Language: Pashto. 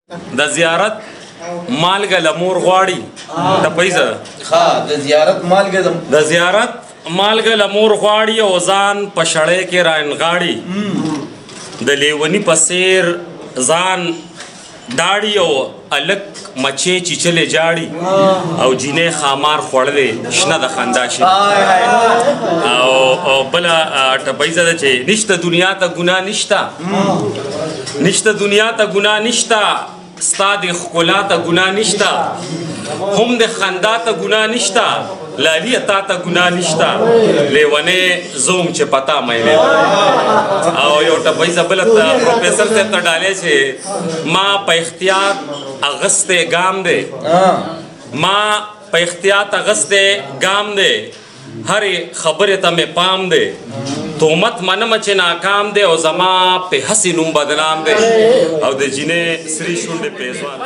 د زیارت مالګه له مور غواړي ټپیزه ده. ښه، د زیارت مالګه د زیارت مالګه له مور غواړي او ځان په شړۍ کې رانغاړي، د لیوني په څیر ځان داړي او الک مچې چیچلې جاړي او جینۍ خامار خوړلې شنه د خندا شي. او بله ټپیزه ده چې نشته دنیا ته ګناه نشته، نشته دنیا ته ګناه نشته، ستا د ښکلا ته ګناه نشته، هم د خندا ته ګناه نشته، لالیه تا ته ګناه نشته، لیونی زوم چې پتا مې نه. او یو ټپیزه بله پروفیسر صاحب ته ډالۍ چې ما په اختیار اغستې ګام دی، ما په احتیاط اغستې ګام دی، هرې خبرې ته مې پام دی، تهمت منم چې ناکام دی او زما په هسې نوم بدنام دی، او د جینۍ سرې شونډې پېزوان.